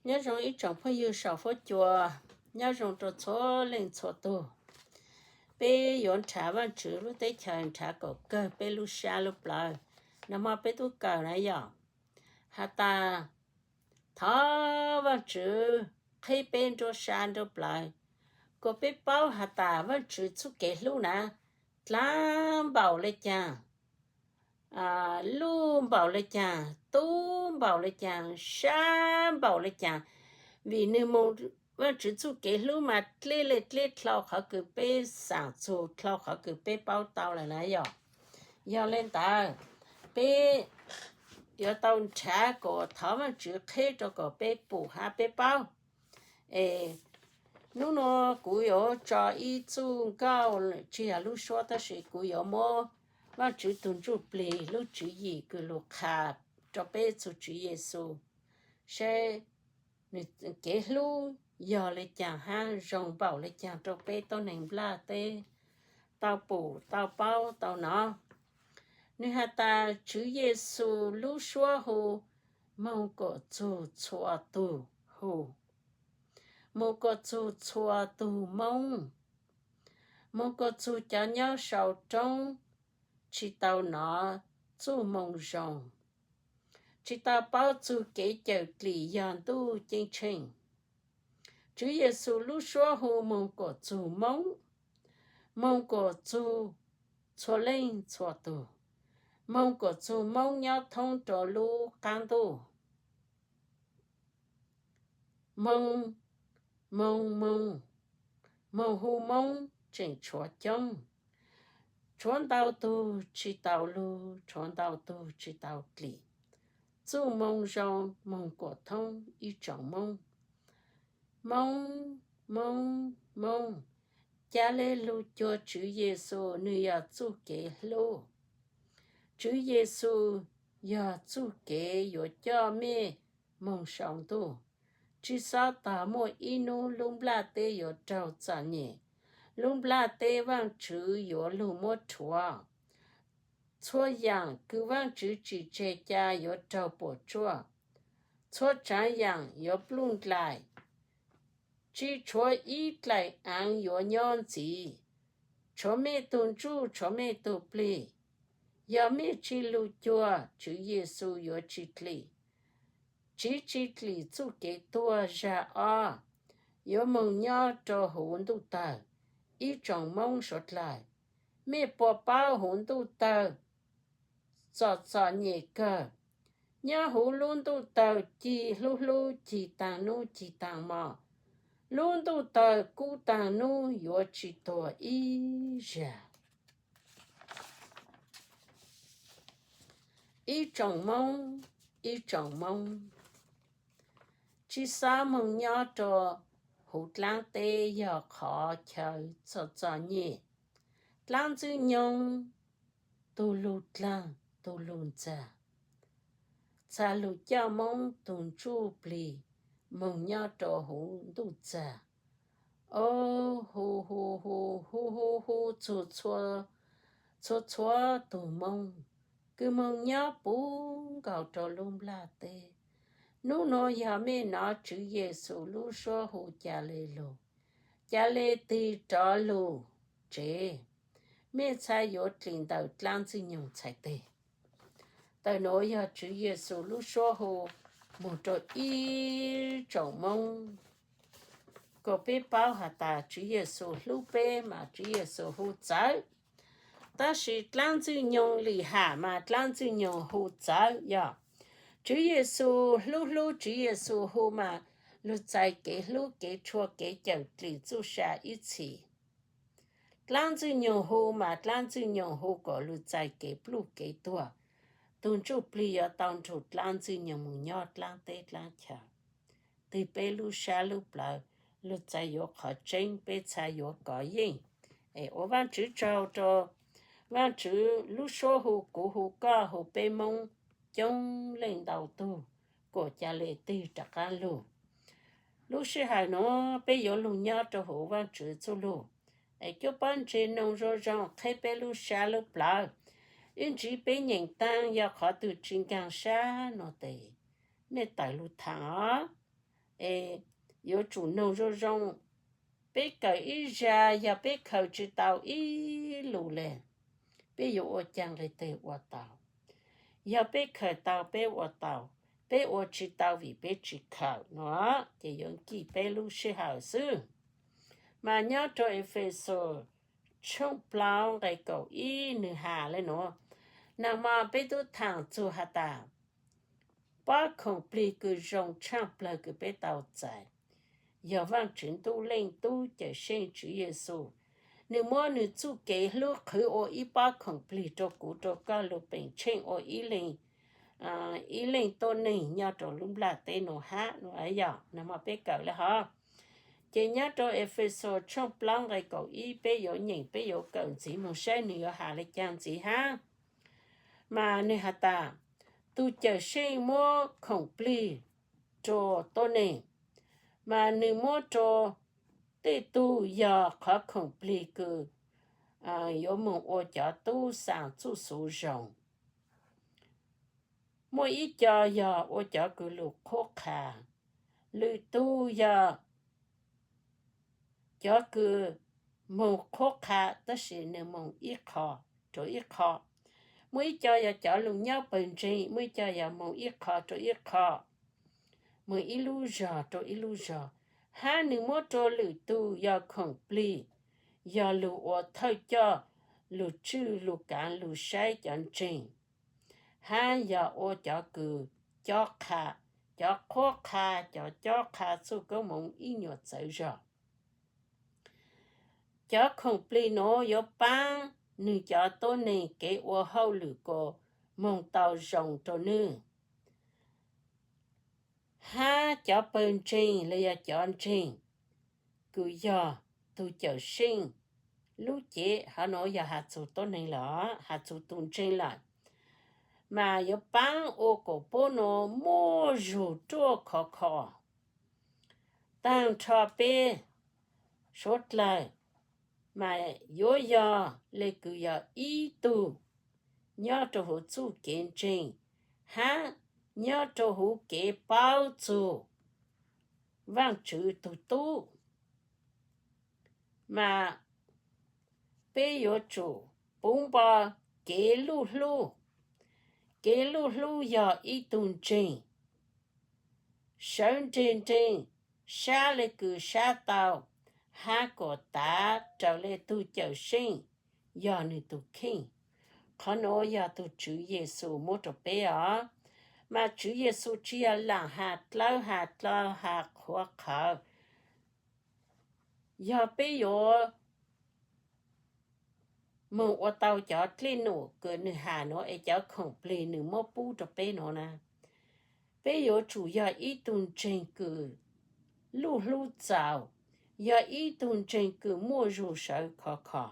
Nyob zoo ib tsoom phooj ywg saum fuab cua, nyob zoo rau txhua leej txhua tug. Peb yuav nrhav Vaajtswv lub teb chaws nrhav kom kawg peb lub sab lub plawv. Nag hmo peb tub kawm na yog has tas thov Vaajtswv qhib peb nruab sab nruab plawv, kom peb paub has tas Vaajtswv txuj kev hlub na dlaab npaum le caag, luj npaum le caag, tub npaum le caag, sab npaum le caag. Vim nwg moog, Vaajtswv txuj kev hlub mas dleb le dleb dlhau qhov kws peb xaam txug, dlhau qhov kws peb paub tau lawm na yog. Yog le ntawd, peb yuav tau nrhav kom thov Vaajtswv qhib rau kom peb pum hab peb paub. Es hnub nuav kuv yuav tso ib txuj nkauj tsi yog lub suab tab sis kuv yuav muab Vaajtswv tug Ntsujplig lub tswv yim kws lug qha rau peb txug Tswv Yexus, seb nwg kev hlub yog le caag hab zoo npaum le caag rau peb tuab neeg nplaj teb tau pum tau paub tau nov. Nwg has tas Tswv Yexus lub suab hu moog kom txug txhua tug, hu moog kom txug txhua tug Moob, moog kom txug cov nyob sau roob tsi tau nov txuj moo zoo, tsi tau paub txug kev cawm dlim yog Ntuj Ceeb Tsheej. Tswv Yexus lub suab hu moog kom txug Moob, moog kom txug txhua leej txhua tug, moog kom txug Moob nyob thoob rau lub qaab ntuj. Moog, moog, moog, moog hu Moob tseem tshuav coob, tshuav ntau tug tsi tau lug, tshuav ntau tug tsi tau dlim. Txuj moo zoo moog kom thoob ib tsoom Moob. Moob, Moob, Moob, ca le lug cuag Tswv Yexus, nwg yog txuj kev hlub. Tswv Yexus yog txuj kev yuav coj mej moog sau ntuj. Tsi xob tog muaj ib nub lub nplaj teb yuav raug txom nyem, lub nplaj teb Vaajtswv yuav lug muab rhuav. Txhua yaam kws Vaajtswv tsim tseg ca yuav raug puam tsuaj, txhua tsaav yaam yuav pluj ndlaim, tsi tshuav ib dlaim aav yuav nyob ntxiv, tshuav mej tug ntsuj, tshuav mej tug plig. Yog mej tsi lug cuag, Tswv Yexus yuav tsi dlim. Tsiv tsi dlim txuj kev tuag. Zag ob, yuav moog nyob rua huv ntuj tawg. Ib tsoom Moob suav dlawg, mej puas paub huv ntuj tawg txom txom nyem kawg? Nyob huv lub ntuj tawg cig hlub hlub cig taag nub cig taag mo. Lub ntuj tawg kub taag nub yuav tsi tuag ib zag. Ib tsoom Moob, ib tsoom Moob, tsi xob moog nyob rua huv dlaab teb yog qhov chaw txom txom nyem. Dlaab Ntxwg Nyoog tug lug dlaag tug lug ntxag, txha lug coj Moob tug ntsuj plig moog nyob rua huv ntuj txag. O, hu hu hu hu hu hu txug txhua txhua tug Moob kws moog nyob puv nkaus rua lub nplaj teb. Nub nuav yog mej nov Tswv Yexus lub suab hu ca le lug, ca le tig rov lug tsev, mej txha yuav dlim ntawm dlaab Ntxwg Nyoog txhais teg. Tawm nuav yog Tswv Yexus lub suab hu moog rua ib tsoom Moob, kom peb paub has tas Tswv Yexus hlub peb mas Tswv Yexus hu txawv. Tab sis dlaab Ntxwg Nyoog lim ham mas dlaab Ntxwg Nyoog hu txawv. Yog Tswv Yexus hlub hlub Tswv Yexus hu mas lug txais kev hlub kev tshua kev cawm dlim txuj sa ib txhis. Dlaab Ntxwg Nyoog hu mas dlaab Ntxwg Nyoog hu kom lug txais kev pluj kev tuag. Tug ntsuj plig yuav tau nrug dlaab Ntxwg Nyoog moog nyob dlaab teb dlaab chaw. Twg peb lub sab lub plawv lug txais yuav qhov tseeb, peb txha yuav kov yeej. Es ua Vaajtswv tsaug rua Vaajtswv lub suab hu, kuv hu koj hu peb Moob coob leej ntau tug, kom ca le tig rov qaab lug. Lub sij hawm nuav peb yuav lug nyob rua huv Vaajtswv txuj lug, es coj pob ntseg noog zoo zoo qheb peb lub sab lub plawv. Ib ntsis peb nyeem taag, yog qhov twg tsi nkaag sab nuav tes mej tawm lug thaam os. Es yuav tsum noog zoo zoo, peb kawm ib zag yog peb khaws tsis tau ib lus li, peb yuav ua caag nqe twg ua tau? Yog peb khaws tau peb ua tau, peb ua tsis tau vim peb tsis khaws no, ces yuav nkim peb lub sij hawm xwb. Mas nyob rau Efexus tshooj plaub nqe kaum ib nwg has le nuav, nag hmo peb tub thaam txug has tas, pob khoom plig kws zoo tshaaj plawg kws peb tau txais yog Vaajtswv Ntuj Leej Tub Cawm Seej Tswv Yexus. Nwg muab nwg txuj kev hlub qhwv ua ib pob khoom plig rau kuv rau koj lug peem tsheej ua ib leeg tuab neeg nyob rau lub nplaj teb nuav hab. Nag hmo peb kawm le hov, ces nyob rau Efexus tshooj plaub nqe kaum ib peb yuav nyeem, peb yuav kawm ntxiv moog saib nwg yuav has le caag ntxiv hab. Mas nwg has tas, tug Cawm Seej muab khoom plig rua tuab neeg, mas nwg muab rua tej tug yog qhov khoom plig kws yuav moog ua cov tub xaa txuj xuv zoo. Muaj ib co yog ua cov kws lug qhuab qha, lwm tug yog cov kws moog qhuab qha tab sis nwg moog ib qho rua ib qho. Muaj ib co yog cov lug nyob pawg ntseeg, muaj ib co yog moog ib qho rua ib qho, moog ib lub zog rua ib lub zog. Hab nwg muab rua lwm tug yog khoom plig, yog lug ua thawj coj, lug tswj lug kaav lug saib cov ntseeg, hab yog ua cov kws cob qha, cov qhuab qha, cov cob qha txuj koob moov ib nyuas txawv zog. Cov khoom plig nuav yuav paab nwg cov tuab neeg kev ua hauj lwm kuas moog tau zoo rua nwg. Hab cov pawg ntseeg los yog cov ntseeg kws yog tug Cawm Seej lub cev, hov nuav yog has txug tuab neeg lawm, has txug tug ntseeg lawm, mas yuav paab ua kuas puab nuav muaj zug ruaj khov kho. Taag nrho peb suav dlawg, mas yuav yog le kws yog ib tug nyob rua huv txuj kev ntseeg, hab nyob rua huv kev paub txug Vaajtswv tug tub. Mas peb yuav tsum puv npo kev luj hlub. Kev luj hlub yog ib tug ntseeg sawv nreeg nreeg, sab le kws sab tau, hab kuas tav raws le tug Cawm Seej yog nwg tug kheej. Qhov nuav yog tug Tswv Yexus muab rua peb os. Mas Tswv Yexus tsi yog laam has dlawb has dlo has qhuav qhawv. Yog peb yuav moog ua tau cov dlej num kws nwg has nuav es cov khoom plig nwg muab pub rua peb nuav na, peb yuav tsum yog ib tug ntseeg kws luj hlub txaus, yog ib tug ntseeg kws muaj zug sawv khov kho,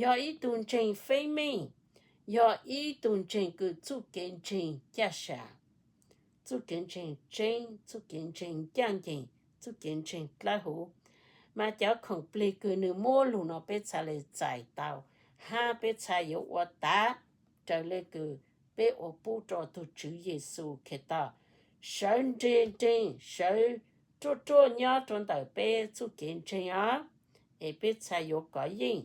yog ib tug ntseeg feeb meej, yog ib tug ntseeg kws txuj kev ntseeg caj sam, txuj kev ntseeg tseeb, txuj kev ntseeg ncaaj nceeg, txuj kev ntseeg dlawb huv. Mas cov khoom plig kws nwg muab lug nuav peb txhaj le txais tau, hab peb txhaj yuav ua tav raws le kws peb ua pub rua tug Tswv Yexus Khetos sawv nreeg nreeg, sawv ruaj ruaj nyob rua ntawm peb txuj kev ntseeg os, es peb txhaj yuav kov yeej.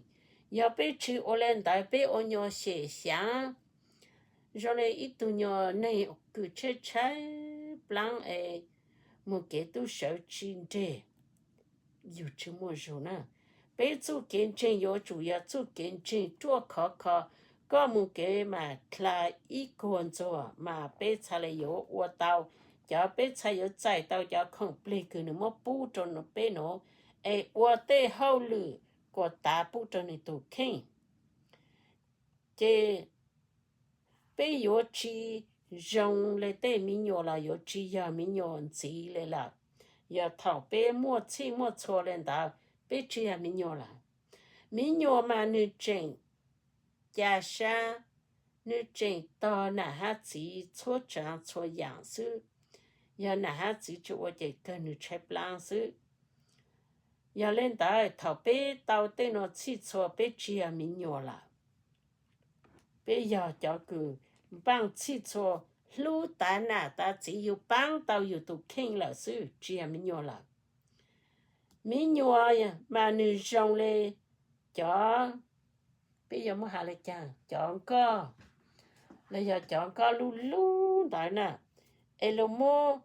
Yog peb tsi ua le ntawd, peb ua nyuas xyem xyaav zoo le ib tug nyuas neeg kws tshaib tshaib plaab es moog kev tub sawv tsi nreg, yug tsi muaj zug na. Peb txuj kev ntseeg yuav tsum yog txuj kev ntseeg ruaj khov kho, koj moog kev mas dlha ib kuag ntxuag mas peb txhaj le yuav ua tau, cov peb txhaj yuav txais tau cov khoom plig kws nwg muab pub rua peb nuav, es ua tej hauj lwm kuas tav pub rua nwg tug kheej. Ces peb yuav tsi zoo le tej miv nyuas los yuav tsi yog miv nyuas ntxiv le lawm. Yog thaum peb muaj txhij muaj txhua le ntawd, peb tsi yog miv nyuas lawm. Miv nyuas mas nwg tseem ca sab, nwg tseem tog nam hab txiv txhua tsaav txhua yaam xwb. Yog nam hab txiv tsi ua ces kawg nwg tshaib plaab xwb. Yog le ntawd thaum peb tau tej nuav txhij txhua peb tsi yog miv nyuas lawm. Peb yog cov kws npaaj txhij txhua hlub tav nam tav txiv, yus paab tau yus tus kheej lawm xwb, tsis yog me nyuam lawm. Me nyuam mas nwg zoo le cov, peb yuav muab has le caag, cov nkoj, los yog cov nkoj luj luj ntawd na, es luag muab,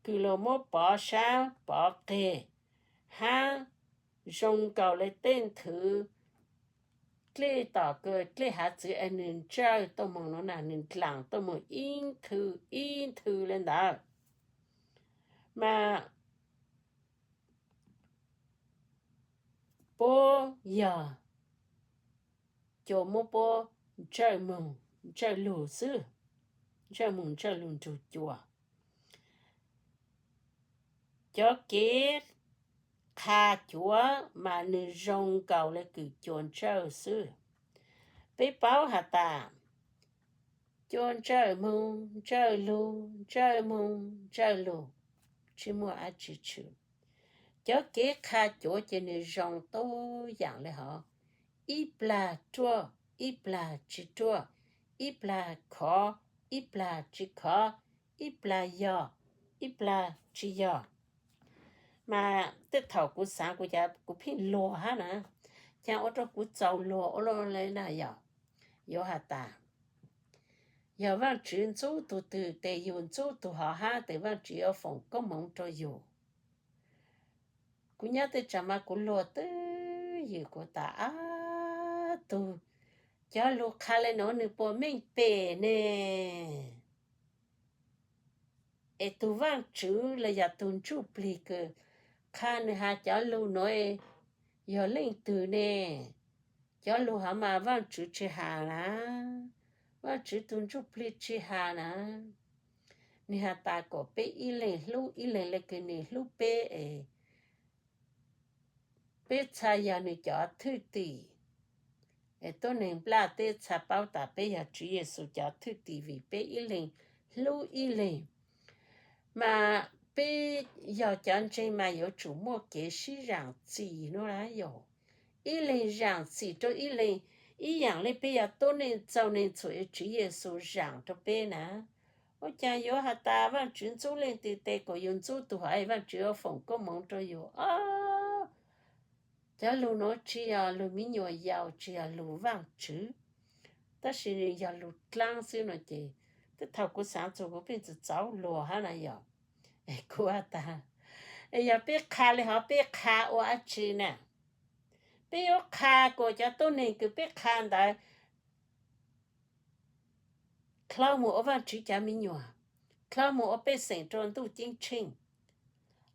kws luag muab pov sab pov qeg, hab zoo nkaus le tej nthwv dlej tom kws dlej hav txwv es nwg ntsawj tuaj moog no na, nwg dlaam tuaj moog ib nthwv ib nthwv le ntawd. Mas puab yog cua muab puab ntsawj moog ntsawj lug xwb, ntsawj moog ntsawj lug nrug cua. Cov kev qha cuav mas nwg zoo nkaus le kws cua ntsawj xwb. Peb paub has tas, cua ntsawj moog ntsawj lug, ntsawj moog ntsawj lug, tsi muaj dab tsi tshwm. Cov kev qha cuav ces nwg zoo tub yaam le hov, ib plag ruaj, ib plag tsi ruaj, ib plag khov, ib plag tsi khov, ib plag yog, ib plag tsi yog. Mas tej thaum kuv xaav kuv cas kuv pheej luag hab na, ca ua rua kuv txaus luag ua luaj le na yom. Yuav has tas, yog Vaajtswv ntxub tug twg tes yug ntxub tug hov hab tes Vaajtswv yuav foom koob moov rua yug. Kuv nyob tej tsaam mas kuv luag twj ywm kuv tas, ab tug, cov lug qha le nuav nwg puas meej pem ne? Es tug Vaajtswv los yog tug ntsuj plig kws qha nwg has cov lug nuav yog leej twg ne? Cov lug hov mas Vaajtswv tsi has na, Vaajtswv tug ntsuj plig tsi has na. Nwg has tas kom peb ib leeg hlub ib leeg le kws nwg hlub peb es peb txha yog nwg cov thwj tim. Es tuab neeg nplaj teb txha paub tas peb yog Tswv Yexus cov thwj tim vim peb ib leeg hlub ib leeg. Mas peb yog cov ntseeg mas yuav tsum muaj kev sib zaam txim nuav na yog. Ib leeg zaam txim rua ib leeg, ib yaam le peb yog tuab neeg txaus neeg txhum es Tswv Yexus zaam rua peb na. Ua cas yuav has tas Vaajtswv ntxub leej twg tes kom yug ntxub tug hov es Vaajtswv yuav foom koob moov rua yug? Cov lug nuav tsi yog lug miv nyuas yaus, tsi yog lug Vaajtswv, tab sis yog lug dlaab xwb no ces, tej thaum kuv xaav txug kuv pheej txawv txawv luag hab na yog. Kuv has tas, es yog peb qha le hov peb qha ua dab tsi na? Peb yuav qha kom cov tuab neeg kws peb qha ntawd dlhau moog ua Vaajtswv cov miv nyuas, dlhau moog ua pej xeem rua ntuj ceeb tsheej,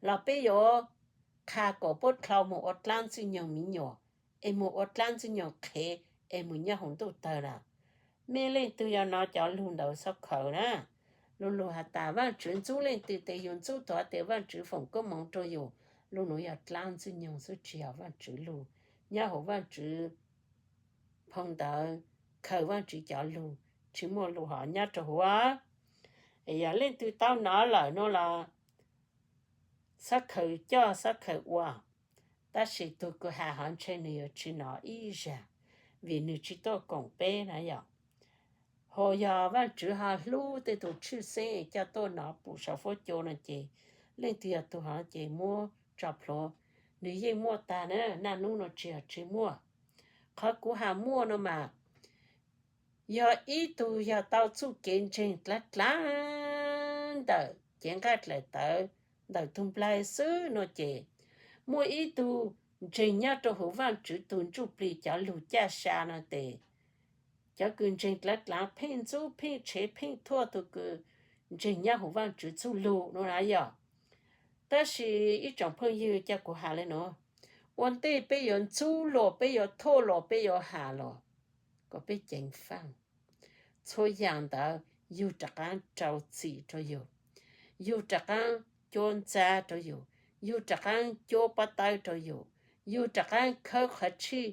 los peb yuav qha kom puab dlhau moog ua dlaab ntxwg nyoog miv nyuas, es moog ua dlaab ntxwg nyoog qhev, es moog nyob huv ntuj tawg lawm? Mej leej twg yog nov cov lug ntawd xob khaws na. Lug lug has tas Vaajtswv ntxub leej twg tes yug ntxub tug hov tes Vaajtswv foom koob moov rua yug, lug nuav yog dlaab ntxwg nyoog xwb tsi yog Vaajtswv lug. Nyob huv Vaajtswv phoo ntawv khaws Vaajtswv cov lug, tsi muaj lug hov nyob rua huv. Es yog leej twg tau nov lawm nuav los xob khaws coj xob khaws ua, tab sis tug kws has hov ntshe nwg yuav tsi nov ib zag, vim nwg tsi tuaj koom peb na yog. Hos yog Vaajtswv ho hlub tej tug tshwj xeeb coj tuaj nov pum saum fuab cua no ces, leej twg yog tug hov ces muab tso plhuav, nwg yeej muaj tag na, naj nub no tsi yog tsi muaj. Qhov kuv has muaj no mas, yog ib tug yog tau txuj kev ntseeg dlaab dlaab ntawm cev nqaij dlaim tawv ntawm tug nplaig xwb no ces, muaj ib tug ntseeg nyob rua huv Vaajtswv tug ntsuj plig cov lug caj sa no tes, cov kws ntseeg dlaab dlaab pheej ntxub pheej tshev pheej thuam tug kws ntseeg nyob huv Vaajtswv txuj lug no na yog. Tab sis ib tsoom phooj ywg, ca kuv has le nuav, ua ntej peb yuav ntxub los peb yuav thuam los peb yuav has los, kom peb ceev faaj. Txhua yaam ntawd yug rov qaab rau txim rua yug, yug rov qaab cuab ntxab rua yug, yug rov qaab cuab pob tawb rua yug, yug rov qaab khawb qhov tshij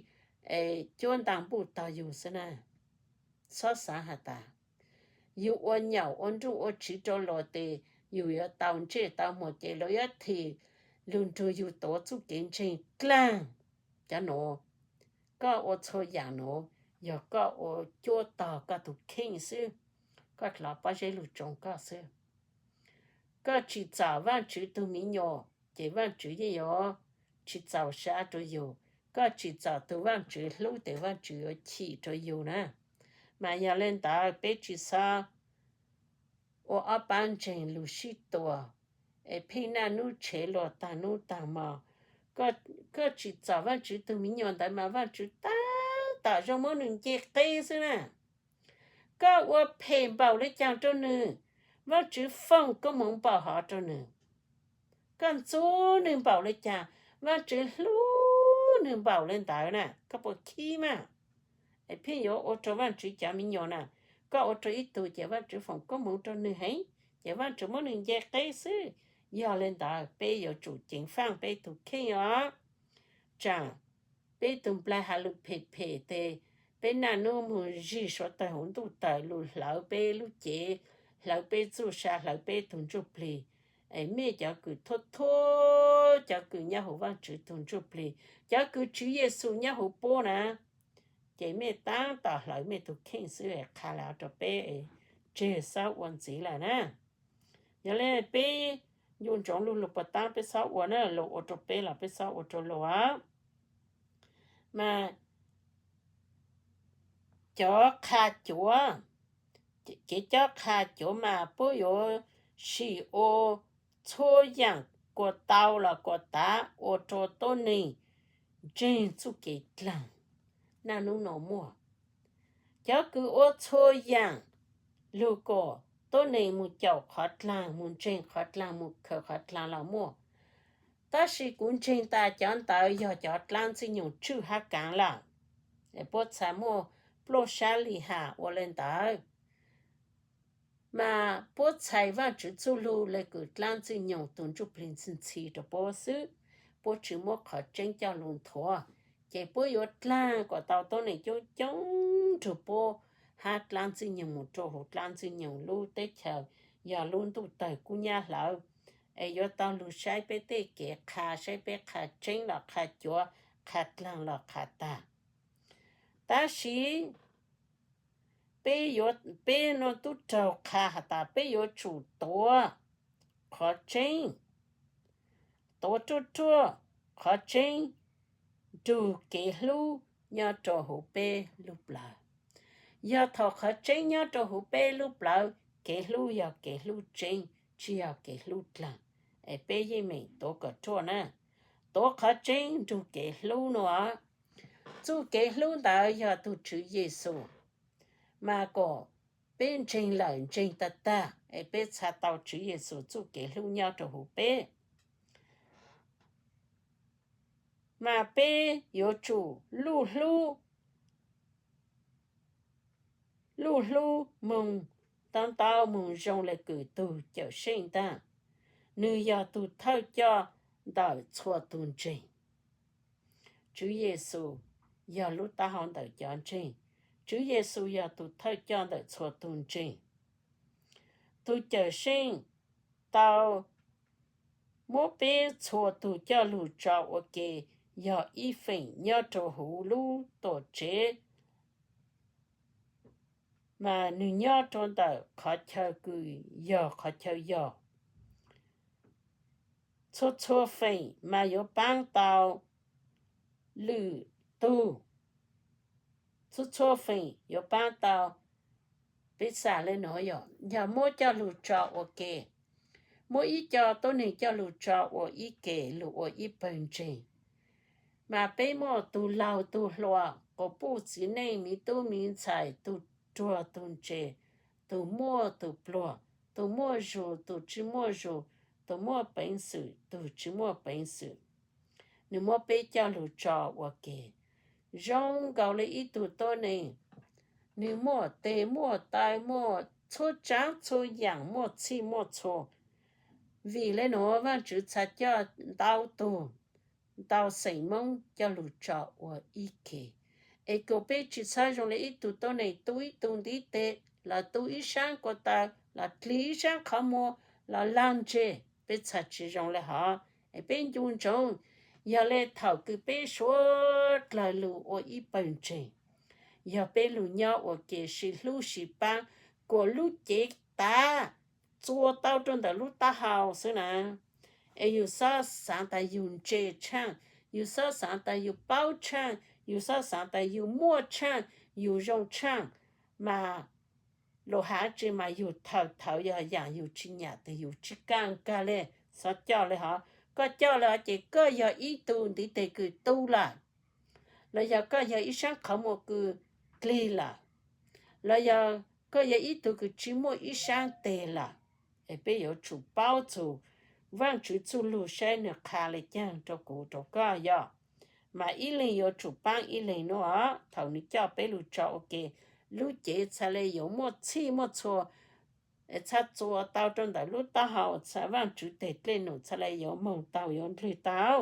es cuab ntaag npuj tog yug xwb na. Txhob xaav has tas yug ua nyaum ua nruj ua tsiv rau luas tes yug yuav tau ntsej tau muag ces luas yuav thim lug nrug yug tuav txuj kev ntseeg dlaag. Cov nuav, koj ua txhua yaam nuav yog koj ua cuab tog koj tus kheej xwb, koj hlov pob zeb lug tsoo koj xwb. Koj tsis txom Vaajtswv tug miv nyuas ces Vaajtswv yeej yuav tsis txaus sab rua yug. Koj tsis txom tug Vaajtswv hlub tes Vaajtswv yuav chim rua yug na. Mas yog le ntawd peb tsis xob ua ob pab ntseeg lug sib tua es pheej naj nub tshev luag taag nub taag mo. Koj tsis txom Vaajtswv tug miv nyuas ntawd mas Vaajtswv taag tom zoo muab nwg nce qeb xwb na. Koj ua phem npaum le caag rua nwg, Vaajtswv foom koob moov npaum hov rua nwg. Koj ntxub nwg npaum le caag, Vaajtswv hlub nwg npaum le ntawd na. Koj puas khib mas? Es pheej yuav ua rua Vaajtswv cov miv nyuas na. Koj ua rua ib tug ces Vaajtswv foom koob moov rua nwg heev, ces Vaajtswv muab nwg nce qeb xwb. Yog le ntawd peb yuav tsum ceev faaj peb tug kheej os. Tsaam peb tug nplaig has lug phem phem tes peb naj nub moog zig suav tawg huv ntuj tawg lug hlawv peb lub cev, hlawv peb txuj sa, hlawv peb tug ntsuj plig. Es mej cov kws thuab thuab cov kws nyob huv Vaajtswv tug ntsuj plig, cov kws Tswv Yexus nyob huv puab na, ces mej taab tom hlawv mej tug kheej xwb, qha lawm rua peb tseg xob ua ntxiv lawm na. Yog le peb ncu ntsoov lug lug puas taab peb xob ua na, luag ua rua peb los peb xob ua rua luag. Mas cov qha cuav, kev cob qha cuav mas puab yuav sim ua txhua yaam kuas tau los kuas tav ua rua tuab neeg ntseeg txuj kev dlaag. Naj nub nuav muaj cov kws ua txhua yaam lug kom tuab neeg moog caum qhov dlaag, moog ntseeg qhov dlaag, moog khaws qhov dlaag los muaj. Tab sis kuv ntseeg tas cov ntawd yog cov dlaab ntxwg nyoog tswj hab kaav lawm. Puab txhais muaj pluaj sab li has ua le ntawd, mas puab txhais Vaajtswv txuj lug le kws dlaab ntxwg nyoog tug ntsuj plig ntxhi ntxhi rua puab xwb. Puab tsis muab qhov tseeb coj lug nthuav, ces puab yuav dlaag kom tau tuab neeg coob coob nrug puab hab dlaab ntxwg nyoog moog rua huv dlaab ntxwg nyoog lub teb chaws, yog lub ntuj tawg kub nyab hlawv, es yuav tau lug saib peb tej kev qha, saib peb qha tseeb los qha cuav, qha dlaag los qha tag. Tab sis peb, peb nuav tub raug qha has tas peb yuav tsum tuav qhov tseeb, tuav ruaj ruaj qhov tseeb nrug kev hlub nyob rua huv peb lub plawv. Yog thaum qhov tseeb nyob rua huv peb lub plawv, kev hlub yog kev hlub tseeb, tsis yog kev hlub dlaag. Es peb yeej meem tuav kom ruaj na, tuav qhov tseeb nrug kev hlub nuav. Txuj kev hlub ntawd yog tug Tswv Yexus, mas kom peb ntseeg lawm ntseeg tag tag es peb txhais tau Tswv Yexus txuj kev hlub nyob rua huv peb. Mas peb yuav tsum luj hlub, luj hlub moog tau ntau moog zoo le kws tug Cawmseej ntaag. Nwg yog tug thawj coj ntawm txhua tug ntseeg. Tswv Yexus yog lub taub hau ntawm cov ntseeg. Tswv Yexus yog tug thawj coj ntawm txhua tug ntseeg. Tug Cawmseej tau muab peb txhua tug coj lug tso ua ke, yog ib feem nyob rua huv lub tuam tsev, mas nwg nyob rua ntawm qhov chaw kws yog qhov chaw yog. Txhua txhua feem mas yuav paab tau lwm tug, txhua txhua feem yuav paab tau. Peb xam le nuav yog, yog muab coj lug tso ua ke, muab ib co tuab neeg coj lug tso ua ib ke lug ua ib pawg ntseeg. Mas peb muaj tug laug tug hluas, quas puj txiv neej, miv tub miv ntxhais, tug ruag tug ntse, tug muaj tug pluag, tug muaj zug tug tsis muaj zug, tug muaj peev xwm tug tsis muaj peev xwm. Nwg muab peb coj lug tso ua ke zoo nkaus le ib tug tuab neeg. Nwg muaj tes muaj taw, muaj txhua tsaav txhua yaam, muaj txhij muaj txhua. Vim le nuav Vaajtswv txhad coj ntau tug, ntau xeem Moob coj lug tso ua ib ke, es kom peb tsis txhob zoo le ib tug tuab neeg tu ib tug ntiv tes, los tu ib saab ko taw, los dlig ib saab qhov muag, los lag ntseg. Peb txhad tsis zoo le hov. Es peb ncu ntsoov, yog le thaum kws peb suav dlawg lug ua ib pawg ntseeg, yog peb lug nyob ua ke sib hlub sib paab, kuas lub cev tav txua tau rua ntawm lub taub hau xwb na. Es yug xob xaav tas yug ntse tshaaj, yug xob xaav tas yug paub tshaaj, yug xob xaav tas yug muaj tshaaj, yug zoo tshaaj, mas lug has tsi mas yug thawm thawm yog yaam yug tsi nyam tes yug tsi kaaj kag le, xob coj le hov. Koj coj le hov ces koj yog ib tug ntiv tes kws tu lawm, los yog koj yog ib saab qhov muag kws dlig lawm, los yog koj yog ib tug kws tsi muaj ib saab teg lawm. Es peb yuav tsum paub txug Vaajtswv txuj lug saib nwg qha le caag rua kuv rua koj yog. Mas ib leeg yuav tsum paab ib leeg nuav, thaum nwg coj peb lug tso ua ke, lub cev txhaj le yuav muaj txhij muaj txhua, txhaj txua tau rua ntawm lub taub hau, txhaj Vaajtswv teg dlej num txhaj le yuav moog tau yuav ndlwg tau.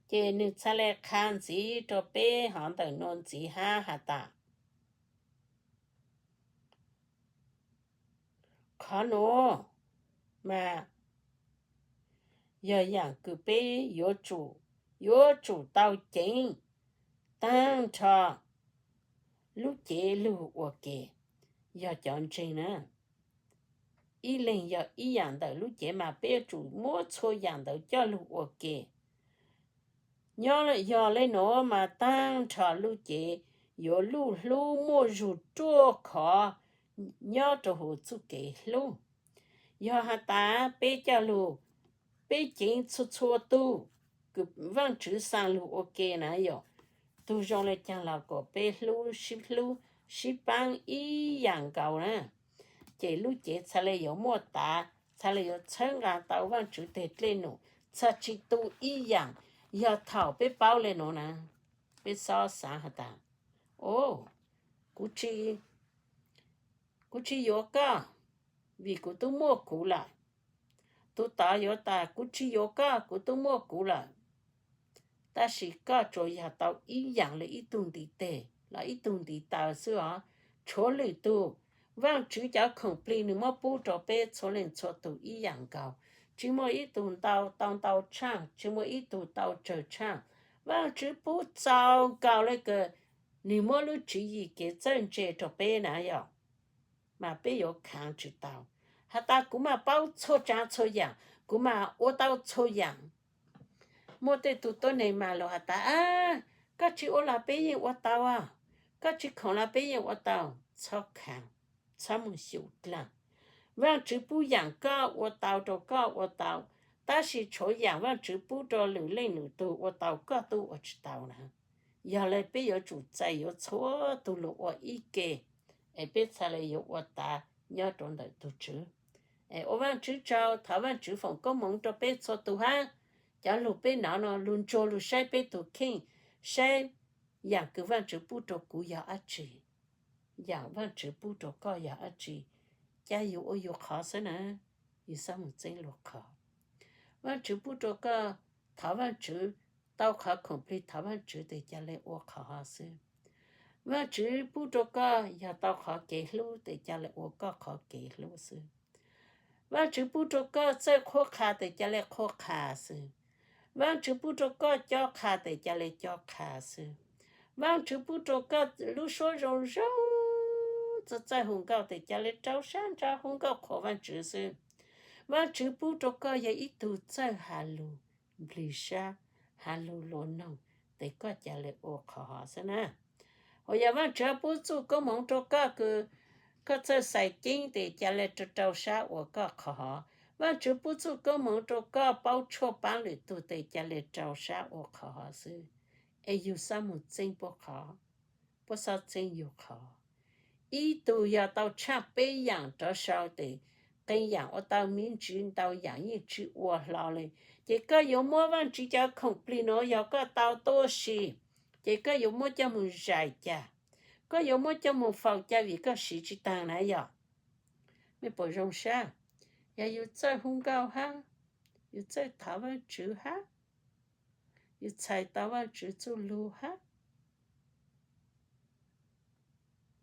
Ces nwg txhaj le qha ntxiv rua peb hov ntawm nuav ntxiv hab has tas, qhov nuav mas yog yaam kws peb yuav tsum, yuav tsum tau ceev taag nrho lub cev lug ua ke, yog cov ntseeg na. Ib leeg yog ib yaam ntawm lub cev mas peb yuav tsum muab txhua yaam ntawd coj lug ua ke. Nyob yog le nuav mas taag nrho lub cev yuav luj hlub muaj zug ruaj khov nyob rua huv txuj kev hlub. Yog has tas peb coj lug, peb ceev txhua txhua tug kws Vaajtswv xaa lug ua ke na yog, tug zoo le caag los kuas peb hlub sib hlub sib paab ib yaam nkaus na, ces lub cev txhaj le yuav muaj tav, txhaj le yuav txhawb nqaa tau Vaajtswv teg dlej num, txhaj tsi tu ib yaam. Yog thaum peb paub le nuav na, peb xob xaav has tas, o, kuv tsi, kuv tsi yuav koj, vim kuv tub muaj kuv lawm. Tug tod yuav tas kuv tsi yuav koj, kuv tub muaj kuv lawm. Tab sis koj tsuas yog tau ib yaam le ib tug ntiv teg los ib tug ntiv taw xwb os. Tshuav lwm tug, Vaajtswv cov khoom plig nwg muab pub rua peb txhua leej txhua tug ib yaam nkaus. Tsi muaj ib tug ntau tau ntau tshaaj, tsi muaj ib tug tau tsawg tshaaj. Vaajtswv pub txaus nkaus le kws nwg muab lub tswv yim kev txawj ntse rua peb na yog, mas peb yuav khaav tsi tau. Has tas kuv mas paub txhua tsaav txhua yaam, kuv mas ua tau txhua yaam. Muaj tej tug tuab neeg mas lug has tas, koj tsi ua los peb yeej ua tau, koj tsi khoom los peb yeej ua tau. Txhob khaav, txhob moog xyum dlaag. Vaajtswv pub yaam koj ua tau rua koj ua tau, tab sis tshuav yaam Vaajtswv pub rua lwm leej lwm tug ua tau koj tub ua tsi tau na. Yog le peb yuav tsum txais yuav txhua tug lug ua ib ke, es peb txhaj le yuav ua tav nyob rua ntawm tug Tswv. Es ua Vaajtswv tsaug, thov Vaajtswv foom koob moov rua peb txhua tug hab. Cov lug peb nov no lug ntsuag lug saib peb tug kheej, saib yaam kws Vaajtswv pub rua kuv yog dlaab tsi, yaam Vaajtswv pub rua koj yog dlaab tsi, ca yug ua yug qhov xwb na. Yug xob moog txeeb lug qhov. Vaajtswv pub rua koj, thov Vaajtswv, tau qhov khoom plig thov Vaajtswv tes ca le ua qhov hov xwb. Vaajtswv pub rua koj yog tau qhov kev hlub tes ca le ua koj qhov kev hlub xwb. Vaajtswv pub rua koj txawj qhuab qha tes ca le qhuab qha xwb. Vaajtswv pub rua koj cob qha tes ca le cob qha xwb. Vaajtswv pub rua koj lub suab zoo zoo, txawj txawj hu nkauj tes ca le rau sab nrau hu nkauj qhuas Vaajtswv xwb. Vaajtswv pub rua koj yog ib tug txawj has lug nplig sab, has lug luas noog, tes koj ca le ua qhov hov xwb na. Hos yog Vaajtswv pub txuj koob moov rua koj kws koj txawj xais ceeb tes ca le rau rau sab ua koj qhov hov. Vaajtswv pub txuj koob moov rua koj paub tshuaj paab lwm tug tes ca le rau sab ua qhov hov xwb. Es yug xob moog txeeb puab qhov, puab xob txeeb yug qhov. Ib tug yog tau tshaaj peb yaam rov sau tes qee yaam ua tau, me ntsis ntau yaam yeej tsi ua hlo le. Ces koj yuav muab Vaajtswv cov khoom plig nuav yog koj tau tuab si, ces koj yuav muab coj moog zais ca, koj yuav muab coj moog faus ca vim koj siv tsi taag na yog. Mej puas zoo sab? Yog yug txawj hu nkauj hab, yug txawj thov Vaajtswv hab, yug txhais tau Vaajtswv txuj lug hab,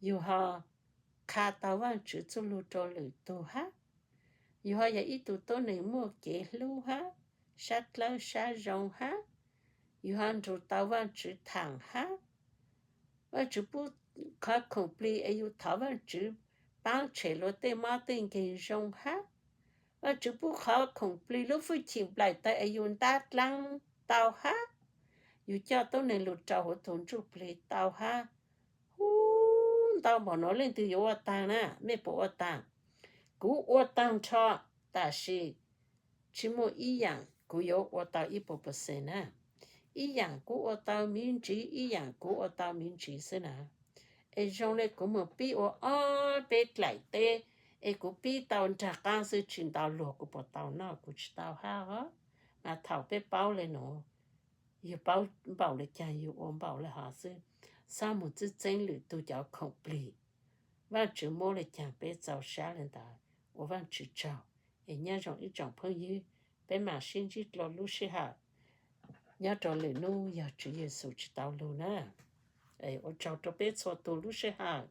yug ho qha tau Vaajtswv txuj lug rua lwm tug hab, yug ho yog ib tug tuab neeg muaj kev hlub hab, sab dlawb sab zoo hab, yug ho nrug tau Vaajtswv thaam hab, Vajtswv pub qhov khoom plig es yus thov Vajtswv paab tshem luag tej mob tej nkeeg zoo hab. Vajtswv pub qhov khoom plig lub hwj chim nplaim tawv es yus ntab dlaab tau hab. Yus coj tuab neeg lug rau huv tug ntsuj plig tau hab. Hu, ntau npaum nuav leej twg yuav ua taag na? Mej puas ua taag? Kuv ua taag nrho, tab sis tsi muaj ib yaam kuv yuav ua tau ib puas percent na. Ib yaam kuv ua tau miv ntsiv, ib yaam kuv ua tau miv ntsiv xwb na. Es zoo le kuv moog pib ua ob peb dlaim teb, es kuv pib tau nraag qaab xwb, tsi ntau luag kuv puas tau noj, kuv tsi tau hab os. Mas thaum peb paub le nuav, yug paub npaum le caag yug ua npaum le hov xwb. Xob moog txwj txeeb lwm tug cov khoom plig, Vaajtswv muab le caag peb txaus sab le ntawd, ua Vaajtswv tsaug. Es nyob zoo ib tsoom phooj ywg, peb mam sib ntsib dlua lub sij hawm nyob rau lwm nub yog Tswv Yexus tsi tau lug na. Ua tsaug rau peb txhua tug lub sij hawm.